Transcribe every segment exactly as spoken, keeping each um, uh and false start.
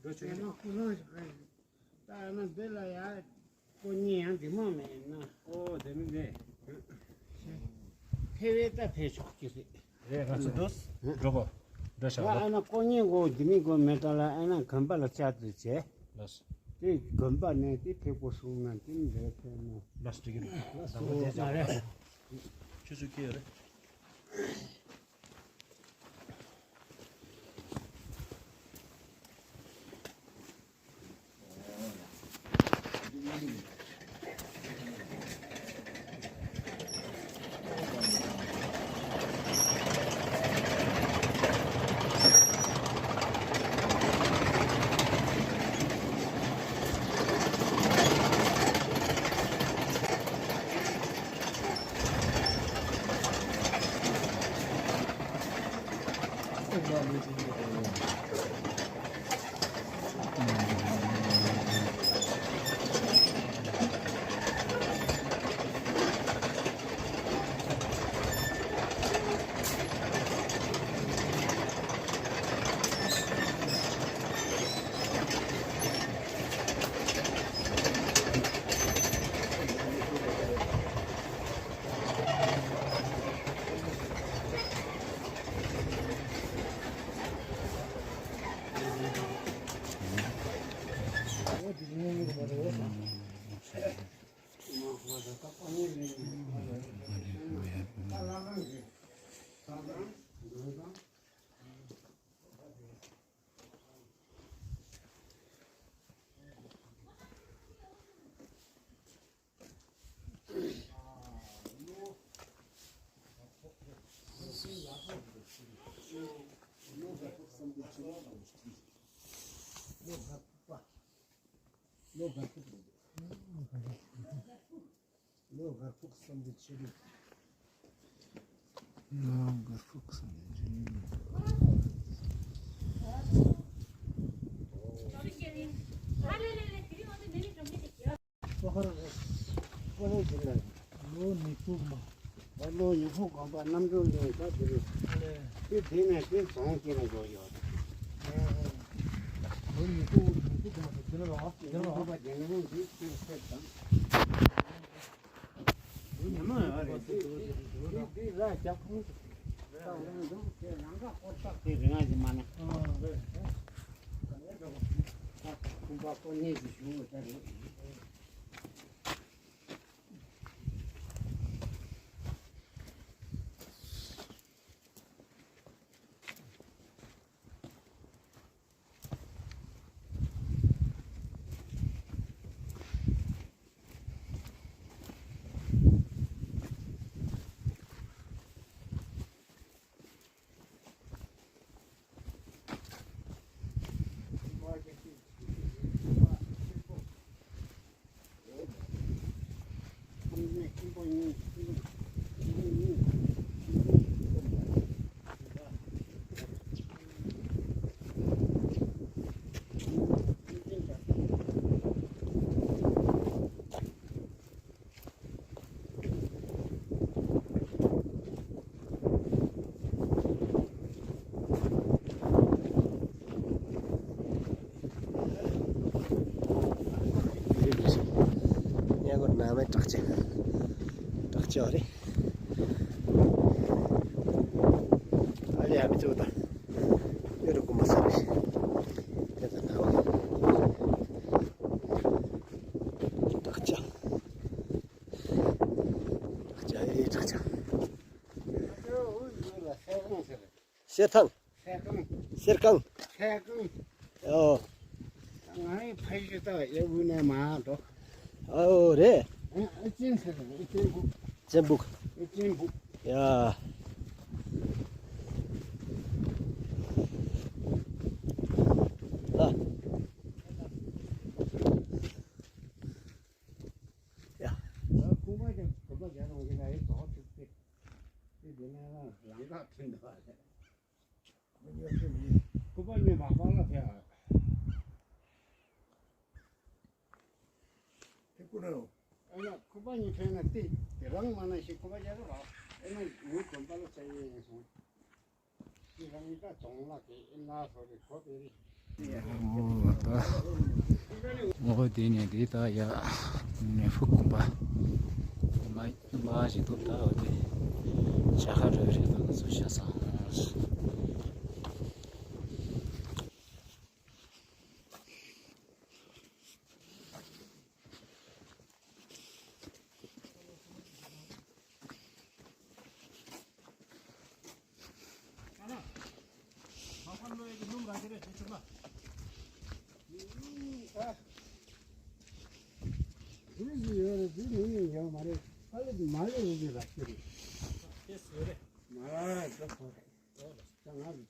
འགྲོ་ཆོག་ཡིན་ནོ། ད་ཨ་ནི་འདི་ལ་ཡ་ཀོ་གཉིས་ཡང་འདི་མོ་མེད་ན། ཨོ་དེ་མིན་ནས། ཕེ་བེ་ད་ཕེ་ཆོག་གི་རེད། རེད། ང་ཚོ་འགྲོ། འགྲོ་གོ། འགྲོ་ཤག་ལ། ཨ་ནི་ཀོ་གཉིས་གོ་འདི་མི་གོ་མེད་ད་ལ། ཨ་ནི་གོན་པ་ལ་བཅར་དུ་བྱས། ལགས་སོ། དེ་གོན་པ་ནས་དེ་ཕེ་གོ་སོང་ན་དེ་འདྲ་ཕེ་ནོ། ལགས་སོ། འགྲིག་གི་འདུག། ལགས་སོ། ད་ལྟ་དེ་ལགས་རེད། ཆུ་ཚོད་ཁེལ་ཡོད་རེད། ལོ་འགར་ཕུག་བསམ་འདུན་ཆེ་རུ། ལོ་འགར་ཕུག་བསམ་འདུན་ཆེ་རུ། ལོ་ཁ་ར་ལོ་ཁ་ར་ཟིན་ལ། ལོ་ཉི་ཤུ་མ། ལོ་ཉི་ཤུ་གོང་པ་རྣམ་གྲོལ་ལས་ད་དེ་རེད། ཨ་ལས། དེ་དེ་ནས་དེ་རྫོང་སྐྱེ་ནས་འགྲོ་ཡོད། ལོ་ཉི་ཤུ་ཉི་ཤུ་གོང་པ་དེ་ལ་རོ། དེ་ལ་རོ། ཉི་ཤུ་པ་དེ་ནས་འདི་དེ་སེར་དང་། ཉི་མ་ཡོད་རེད། དེ་དེ་དེ་ལ་རྒྱབ་ཁུངས་སུ། ད་འོང་འདུག་དེ་རང་ག་སྐོར་ཐག་དེ་རིང་ཞིག་མ་ན། ཨ་རེད། ཁུམ་པ་སྐོར་གཉིས་ཀྱི་ཞུ་བ་ད་རེད། ཡ་གོ་ན་མེ་དྲག་ཅན། དྲག་ཅན་རེད། ཨ་ལེ་ཨ་མི་ཚོ་ད་ཡོད་རུ་གོ་མ་ས་རེད། དེ་ད་ན་བ། གསེར་ཐང་། གསེར་ཐང་། གསེར་ཁང་། གསེར་ཁང་། ཨོ། ང་ཡི་ཕ་ཡུལ་ད་ཡ་བུ་ནས་མ་འགྲོ། ཨོ་རེད། ཨ་ཅན་ཟེར་ཨ་ཅན་བུ། ཅན་བུ། ཨ་ཅན་བུ། ཡ། ལ། ཡ། ཁོང་པ་ཅན་ཁོང་པ་ཅན་རང་གི་ལ་ཡི་དོག་ཐུག་སྟེ། དེ་དེ་ནས་རང་ཁ་ཐུན་འདུག་པ་རེད། ཁོ་པ་ཉིད་མ་པ་ལ་ཕེ་ཨ། ཁེ་ཀུ་ར་རོ། ཨ་ཡ་ཁོ་པ་ཉིད་ཕེ་ན་ཏི་དེ་རང་མ་ན་ཤི་ཁོ་པ་རྒྱ་རོ་ར། ཨེ་ན་ངུ་དོན་པ་ལ་ཆ་ཡེ་ཡེ་སོང་། ཁྱེད་རང་ཉིད་ཀ་གྱོང་ལ་གི་ཨེ་ན་སོ་རི་ཁོ་པེ་རི། ཨོ་ད། ཨོ་དེ་ནས་དེ་ད་ཡ། ནས་ཕུག་གུམ་པ། མ། མ་ཞིག་ཏུ་ད་འོ་དེ། བྱ་ཁ་རོལ་རེད་ད་ང་ཚོ་ཤ་ཚང་རུ་ཟི་ཡོད་རེད། དེ་མི་ཡིན་ཡོད་མ་རེད། ཨ་ལེ་མ་ལེ་རུ་ཟི་རག་གི་རེད། དེ་སོ་རེད། མ་ར་ར་ད་ཁོ་རེད། ད་ང་རེད།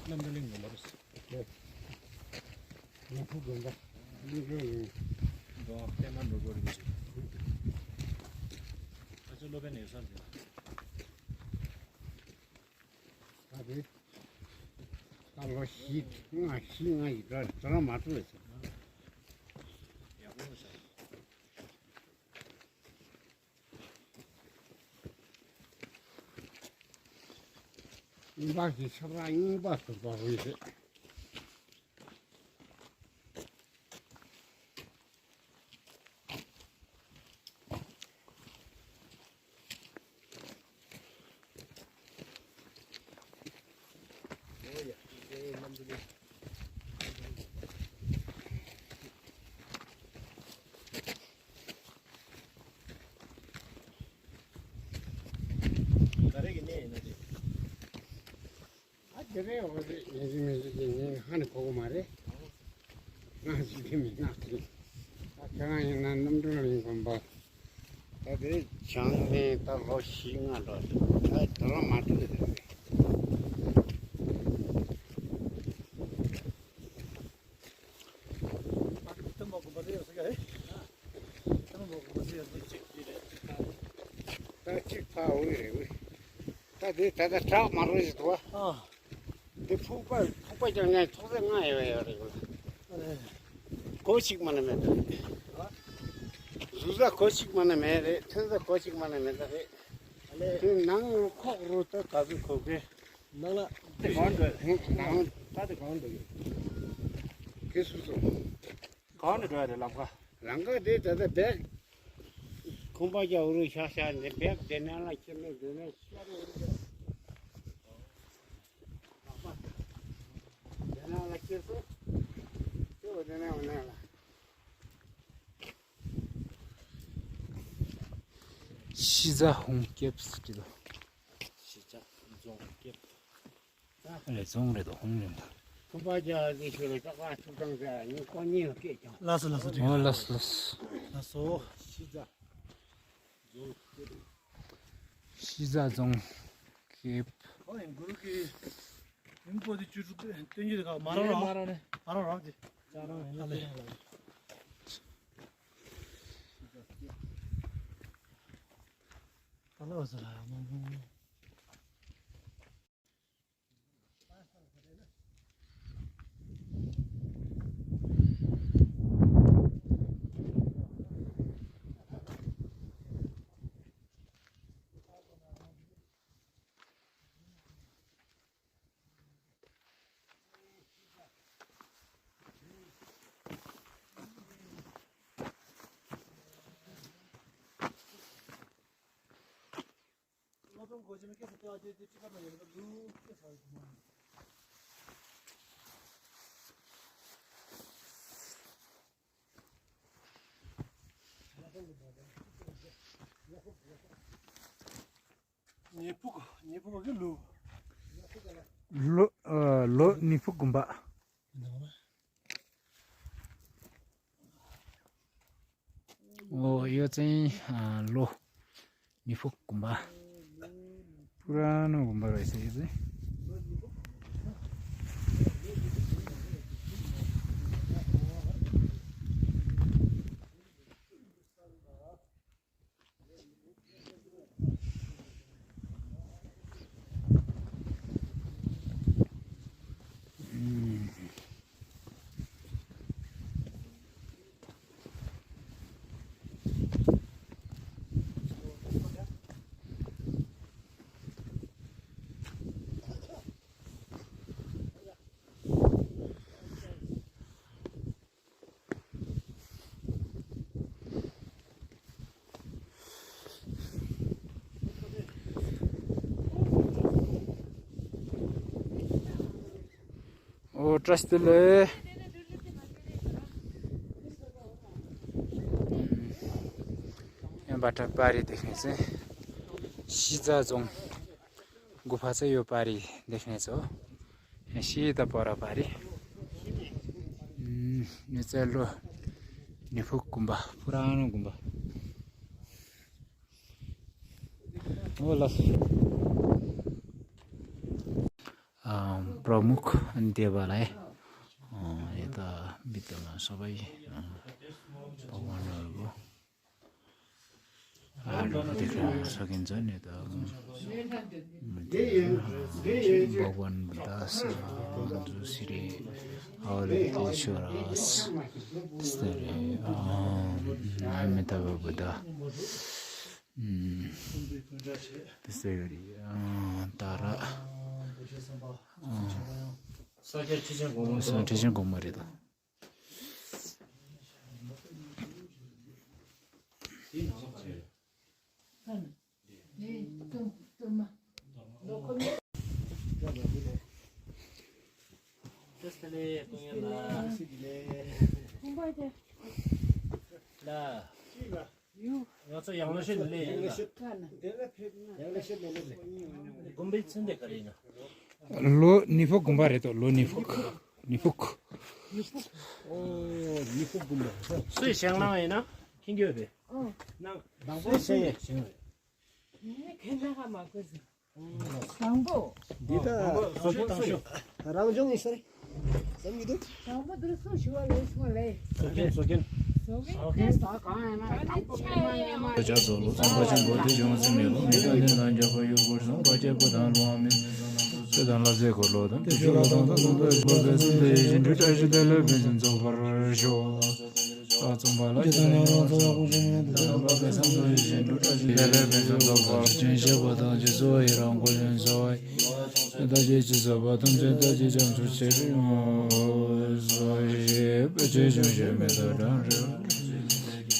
རྣམ་གྲོལ་གླིང་ངོ་མ་རེད། ངོ་ཕུག་དགོན་པ། རྣམ་གྲོལ་གླིང་། འགྲོ་བ་པད་མ་ནོར་བུ་རིན་པོ་ཆེ། ཨ་ཅོ་སློབ་དཔོན་ནས་སར་འཛིན། ད་རེད། ད་ལོ་བཞི་ལྔ་བཞི་ལྔ་ཡི་འགྲོ་རེད། ཚོ་རང་མ་ཐུབ་ལ་ཟེར། ཡག་པོ་ཟེར། རྙིང་པ་ཞིག་ཆབ་ར་རྙིང་པ་དུ་འགྲོ་རེད་ཟེར། ག་རེ་གི་གནས་ཡིན་ན་རེད། ཨ་དེ་རེད། འོ་རེད། ཡིན་གཅིག་མིན་གཅིག་གི་ངས་ཧ་ནི་གོ་གི་མ་རེད། ང་ཞིག་གི་མི་ང་ཞིག་ཨ་ཁྱེད་རང་ཡིན་ན་རྣམ་གྲོལ་གླིང་དགོན་པ། ད་དེ་བྱང་ནས་ད་ལོ་བཞི་ལྔ་འགྲོ་རེད། ད་དེ་ལ་མ་འགྲོ་རེད། ད་གཅིག་ཕ་འོས་རེད་འོས། ད་དེ་ད་ལྟ་བྲག་མ་རུ་ཞིག་འདུག་བ། ཨ། འདི་ཕུག་པ་ཕུག་པ་ཀྱང་ངས་ཐོག་ཚད་ལྔ་ཡོད་ཡོད་རེད་གོ། གོ་ཞིག་མ་ན་མེད་ད་རེད། གཟུགས་ས་གོ་ཞིག་མ་ན་མེད་རེད། ཐོན་ས་གོ་ཞིག་མ་ན་མེད་ད་རེད། དེ་ནང་ཁོག་རུ་ད་ག་ཚོད་གོ་གི། ནང་ལ་དེ་གང་འགྲོ་ཡ་རེད། ནང་ད་དེ་གང་འགྲོ་ཡོད། དེ་སུ་སོ། གང་ནས་འགྲོ་ཡ་རེད་ལམ་ཁ། ལམ་ཁ་དེ་ད་ལྟ་བེག་ཁང་པ་རྒྱག་རུ་ཤག་ཤག་འདི་བེག་དེ་ནང་ལ་ཁྱེར་ནས་དེ་ནས་ཤར་རུ་རུ་ལག་པ་དེ་ནང་ལ་ཁྱེར་སོང་། ཁྱེར་བ་དེ་ནས་འོ་ནས་ལ། ཤི་ཟ་ཧུང་སྐེབས་སུ་ཅི་ལ། ཤི་ཟ་རྫོང་སྐེབས། ཨ་ལས་རྫོང་རེད་དོ་ཧོང་རེད་ད། ཁོ་པ་རྒྱ་ལི་ཤོ་ལ་ཏག་ཏག་ཐུག་ཐང་ཟེར་ཡིན་ཁོ་གཉིས་ལ་སྐད་ཀྱང་། ལགས་སོ་ལགས་སོ། ཨོ་ལགས་སོ་ལགས་སོ། ལགས་སོ། ཤི་ཟ། རྫོང་ཁེབ། ཤི་ཟ་རྫོང་ཁེབ། ཁོ་ཡིན་གུ་རུ་གི་མིང་པོ་དེ་བཅུ་དྲུག་སྟོན་རྒྱུ་དེ་ག་མ་ར་ར། མ་ར་ར་མ་ར་ར་དེ། ཅ་རང་ཡིན་ཨ་ལེ། ད་ལོ་ཟེར་ལ་ཡང་མ་མ། ཉི་ཕུག་ཉི་ཕུག་གི་ལོ། ལོ་ཨ་ལོ་ཉི་ཕུག་དགོན་པ། ཨོ་ཡོད་ཙང་ཨ་ལོ་ཉི་ཕུག་དགོན་པ། པུ་ར་ནོ་དགོན་པ་རེད་ཟེར་ཡོད་ཙང་། ཨོ་བཀྲ་ཤིས་བདེ་ལེགས། ཡང་བ་ཏྲ་པ་རི་འདི་ནས་ཟེར། གཞིས་རྩ་རྫོང་། གུ་ཕ་ཚེ་ཡོད་པ་རེད་འདི་ནས་ཚོ། ཤེས་ད་པོ་ར་པ་རེད། ཨུམ། ནི་ཚེ་ལོ། ཉི་ཕུག་དགོན་པ། པུ་ར་ནོ་དགོན་པ། ཨོ་ལགས། ཨ་པྲ་མུག་འདེབས་པ་ལ། ཨ་ཡ་ད་མི་ད་ལ་ས་བ་ཡི། ཨ་པ་བ་ནོ་རུ། ཨ་རུ་དེ་ཁ་ས་ཀིན་ཛ་ནེ་ད། མི་དེ་བྷ་ག་ཝན་བུདྡྷ་ས་ཛུ་སི་རི་ཨ་ལེ་ཏེ་ཤྭ་ར་ས་སྟེ་རེ་ཨ་མི་ད་བ་བུདྡྷ་ཨུམ་ཏེ་ས་ཡོད་རེད། ཨ་ད་ར་ཨ་ས་སྐྱ་ཁྲི་ཆེན་གོང་མ་ས་ཁྲི་ཆེན་གོང་མ་རེད་ད། ལ། ཡུ། ང་ཚོ་ཡང་ལ་ཤོད་ལས་ཡིན་ལ། ཡང་ལ་ཤོད་ལས་ལས་རེད། དགོན་པའི་མཚན་དེ་ག་རེ་ཡིན་ན། ལོ་ཉི་ཕུག་དགོན་པ་རེད་དོ། ལོ་ཉི་ཕུག་ཉི་ཕུག་ཉི་ཕུག་ཨོ་ཉི་ཕུག་དགོན་པ། སུས་བཞེངས་གནང་ཡིན་ན་མཁྱེན་གྱི་ཡོད་པས། ཨོ། ནང་དང་པོ་སུས་བཞེངས་ཡོད་བཞེངས་རེད། ངས་ཁྱེད་ལ་ཧ་མ་གོ་ཟེར། དང་པོ། འདི་ད་དང་པོ་བཟོ་མཁན་དང་ཤོག་རང་སྦྱོང་ཡིན་ས་རེད། བསམ་གྱི་འདུག་དང་པོ་འདིར་སུ་ཞུ་བ་ལས་སོང་ལས། བཟོ་མཁན་བཟོ་མཁན། བཟོ་མཁན་ཟ་གང་ཡིན་ན་དང་པོ་ཕ་མ་ཡིན་ན། ཕྱག་འཚལ་ལོ། ཙོང་ཁ་ཆེན་པོ་དེ་བྱུང་ཟིན་མེད་ལོ། མི་དང་ནི་ནང་རྒྱ་པ་ཡུལ་སྐོར་སོང་པ་སྐྱེས་བུ་དང་ལོང་མི་ཚེ་དང་ལ་ཟེ་འཁོར་ལོ་དང་དེ་ཆོས་ལ་དང་དང་དང་དང་ཞི་བ་འབད་བསམ་དུ་ཡིད་བཞིན་དུ་བཀྲ་ཤིས་བདེ་ལེགས་ཕུན་སུམ་ཚོགས་པར་ཤོག་ཨ་ཙུམ་པ་ལ་ཇི་ལྟར་ཡང་རང་ཚོགས་དབང་པོ་ཆེན་མོའི་དོན་དམ་པ་དགེ་སེམས་སུ་ཡིད་བཞིན་དུ་བཀྲ་ཤིས་བདེ་ལེགས་ཕུན་སུམ་ཚོགས་པར་བྱིན་ཞེས་པ་དང་རྗེས་སུ་ཡི་རང་འཁོར་ལོ་ཡིན་ཟེར་བ་ཡི། བདག་བསྐྱེད་ཀྱི་བཟོད་པ་ཐམས་ཅད་བདག་གིས་ཀྱང་ཚུལ་ཆེར་ཡོང་ཟེར་བ་ཞེས་པའི་ཆོས་འབྱུང་ཞེས་མི་ཐོག་གྲངས་རེ་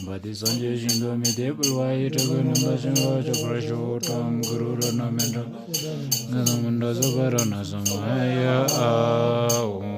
བ་དེ་སངས་རྒྱས་ཞིང་དུ་མི་དེ་འཕེལ་བ་ཡི་དྲག་པོའི་རྣམ་པ་བྱིན་པ་ཆོག་པར་ཤོག་ཀྲམ་གུ་རུ་རཏྣ་མཎྜལ་ང་དང་མཎྜལ་སོགས་པ་རཏྣ་སམ་ཡ་ཨ་ཨོ།